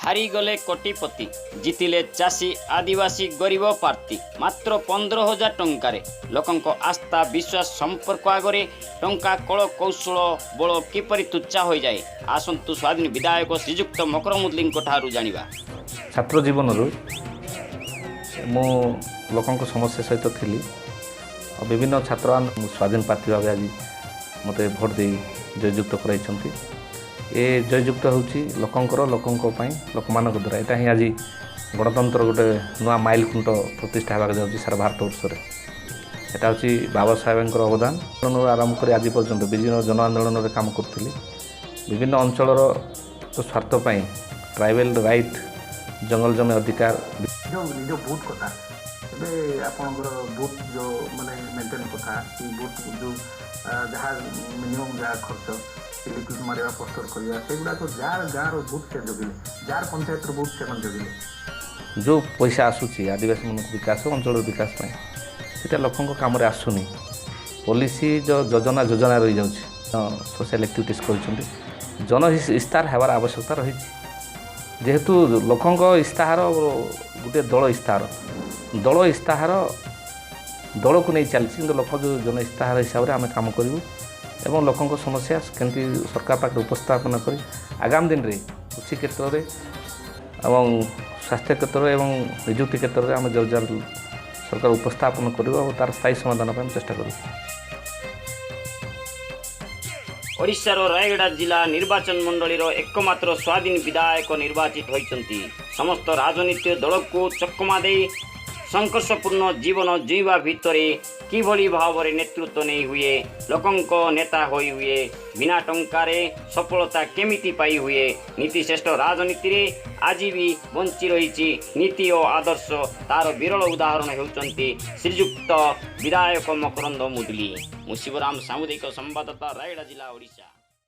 ହାରିଗଲେ କୋଟିପତି, ଜିତିଲେ ଚାଷୀ, ଆଦିବାସୀ, ଗରିବ ପ୍ରାର୍ଥୀ। ମାତ୍ର 15,000 ଟଙ୍କାରେ ଲୋକଙ୍କ ଆସ୍ଥା, ବିଶ୍ୱାସ, ସମ୍ପର୍କ ଆଗରେ ଟଙ୍କା, କଳ, କୌଶଳ, ବଳ କିପରି ତୁଚ୍ଛା ହୋଇଯାଏ, ଆସନ୍ତୁ ସ୍ୱାଧୀନ ବିଧାୟକ ଶ୍ରୀଯୁକ୍ତ ମକରନ୍ଦ ମୁଦୁଲିଙ୍କ ଠାରୁ ଜାଣିବା। ଛାତ୍ର ଜୀବନରୁ ମୁଁ ଲୋକଙ୍କ ସମସ୍ୟା ସହିତ ଥିଲି ଆଉ ବିଭିନ୍ନ ଛାତ୍ର ସ୍ୱାଧୀନ ପ୍ରାର୍ଥୀ ଭାବେ ଆଜି ମୋତେ ଭୋଟ ଦେଇ ଜୟଯୁକ୍ତ କରାଇଛନ୍ତି। ଏ ଜୟଯୁକ୍ତ ହେଉଛି ଲୋକଙ୍କର, ଲୋକଙ୍କ ପାଇଁ, ଲୋକମାନଙ୍କ ଦ୍ୱାରା। ଏଇଟା ହିଁ ଆଜି ଗଣତନ୍ତ୍ର ଗୋଟେ ନୂଆ ମାଇଲ ଖୁଣ୍ଟ ପ୍ରତିଷ୍ଠା ହେବାକୁ ଯାଉଛି ସାରା ଭାରତବର୍ଷରେ। ଏଟା ହେଉଛି ବାବା ସାହେବଙ୍କର ଅବଦାନ। ଆନ୍ଦୋଳନରୁ ଆରମ୍ଭ କରି ଆଜି ପର୍ଯ୍ୟନ୍ତ ବିଭିନ୍ନ ଜନ ଆନ୍ଦୋଳନରେ କାମ କରୁଥିଲି। ବିଭିନ୍ନ ଅଞ୍ଚଳର ସ୍ୱାର୍ଥ ପାଇଁ, ଟ୍ରାଇବାଲ ରାଇଟ୍, ଜଙ୍ଗଲ ଜମି ଅଧିକାର। ଯେଉଁ ନିଜ ବୁଥ୍ କଥା, ଏବେ ଆପଣଙ୍କର ବୁଥ୍ ଯେଉଁ ମାନେ ମେଣ୍ଟେନ୍ କଥା କି ବୁଥ୍ ଯେଉଁ ଯାହା ମିନିମମ୍ ଯାହା ଖର୍ଚ୍ଚ, ଲିଫଲେଟ୍ ମାରିବା, ପୋଷ୍ଟର କରିବା, ସେଗୁଡ଼ାକ ଯାହାର ଗାଁର ବୁଥ୍ ସେ ଜଗିଲେ, ଯାହାର ପଞ୍ଚାୟତର ବୁଥ୍ ସେମାନେ ଜଗିଲେ। ଯେଉଁ ପଇସା ଆସୁଛି ଆଦିବାସୀମାନଙ୍କ ବିକାଶ, ଅଞ୍ଚଳର ବିକାଶ ପାଇଁ, ସେଇଟା ଲୋକଙ୍କ କାମରେ ଆସୁନି। ପଲିସି ଯେଉଁ ଯୋଜନା ଯୋଜନା ରହିଯାଉଛି। ସୋସିଆଲ ଆକ୍ଟିଭିଟିସ୍ କରିଛନ୍ତି। ଜନ ଇସ୍ତାହାର ହେବାର ଆବଶ୍ୟକତା ରହିଛି, ଯେହେତୁ ଲୋକଙ୍କ ଇସ୍ତାହାର ଗୋଟିଏ ଦଳ ଇସ୍ତାହାର, ଦଳ ଇସ୍ତାହାର ଦଳକୁ ନେଇ ଚାଲିଛି। କିନ୍ତୁ ଲୋକ ଯେଉଁ ଜନ ଇସ୍ତାହାର ହିସାବରେ ଆମେ କାମ କରିବୁ ଏବଂ ଲୋକଙ୍କ ସମସ୍ୟା କେମିତି ସରକାର ପାଖରେ ଉପସ୍ଥାପନ କରି ଆଗାମୀ ଦିନରେ କୃଷି କ୍ଷେତ୍ରରେ ଏବଂ ସ୍ୱାସ୍ଥ୍ୟ କ୍ଷେତ୍ରରେ ଏବଂ ନିଯୁକ୍ତି କ୍ଷେତ୍ରରେ ଆମେ ଜୋରଜାର ସରକାର ଉପସ୍ଥାପନ କରିବୁ ଆଉ ତା'ର ସ୍ଥାୟୀ ସମାଧାନ ପାଇଁ ଆମେ ଚେଷ୍ଟା କରିବୁ। ଓଡ଼ିଶାର ରାୟଗଡ଼ା ଜିଲ୍ଲା ନିର୍ବାଚନ ମଣ୍ଡଳୀର ଏକମାତ୍ର ସ୍ୱାଧୀନ ବିଧାୟକ ନିର୍ବାଚିତ ହୋଇଛନ୍ତି। ସମସ୍ତ ରାଜନୈତିକ ଦଳକୁ ଚକମା ଦେଇ ସଂଘର୍ଷପୂର୍ଣ୍ଣ ଜୀବନ ଜୀଇବା ଭିତରେ କିଭଳି ଭାବରେ ନେତୃତ୍ୱ ନେଇ ହୁଏ, ଲୋକଙ୍କ ନେତା ହୋଇ ହୁଏ, ବିନା ଟଙ୍କାରେ ସଫଳତା କେମିତି ପାଇ ହୁଏ, ନୀତିଶ୍ରେଷ୍ଠ ରାଜନୀତିରେ ଆଜି ବି ବଞ୍ଚି ରହିଛି ନୀତି ଓ ଆଦର୍ଶ, ତାର ବିରଳ ଉଦାହରଣ ହେଉଛନ୍ତି ଶ୍ରୀଯୁକ୍ତ ବିଧାୟକ ମକରନ୍ଦ ମୁଦୁଲି। ମୁଁ ଶିବରାମ, ସାମୁଦାୟିକ ସମ୍ବାଦଦାତା, ରାୟଗଡ଼ା ଜିଲ୍ଲା, ଓଡ଼ିଶା।